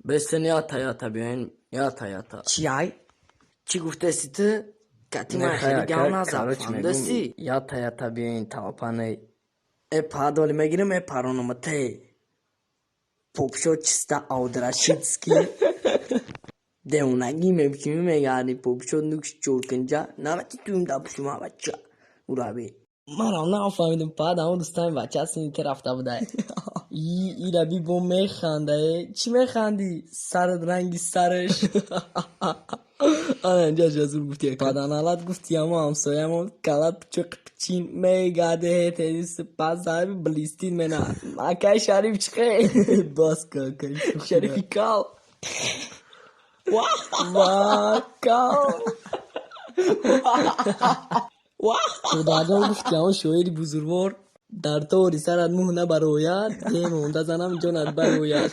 Бестен, ята ята биёин, ята ята. Чиай? Чӣ гуфтаси ту? Кати ман хеле гап назад, фаҳмидаси? Ята ята биёин, толпаней. Э, падоли мегирам, э, паронома те. Попшо чиста Абдурашидский. Девонагӣ мепчими мегарди, попшо нукш чоркунҷа. Навати туим дапушума, бача. Ураби. Манам нафаҳмидам, пад ҳамон дӯстами бача сини те рафта будай. Ира би бо механда, э. Чӣ механдӣ? Сарат ранги сараш. Ана инҷа ҷазур гуфти. Паданалат гуфти, ҳамо ҳамсоямо калат пичоқи пичин мегарде, ҳетедис пас зарби блистин мена. Акай Шариф чихе? Бас ка, акай. Шарифи кал. Ва кал. Худоҷон, гуфти ҳамон шоири бузургвор: дар тори сарат мӯ набарояд, демонда занам, ҷонат барояд.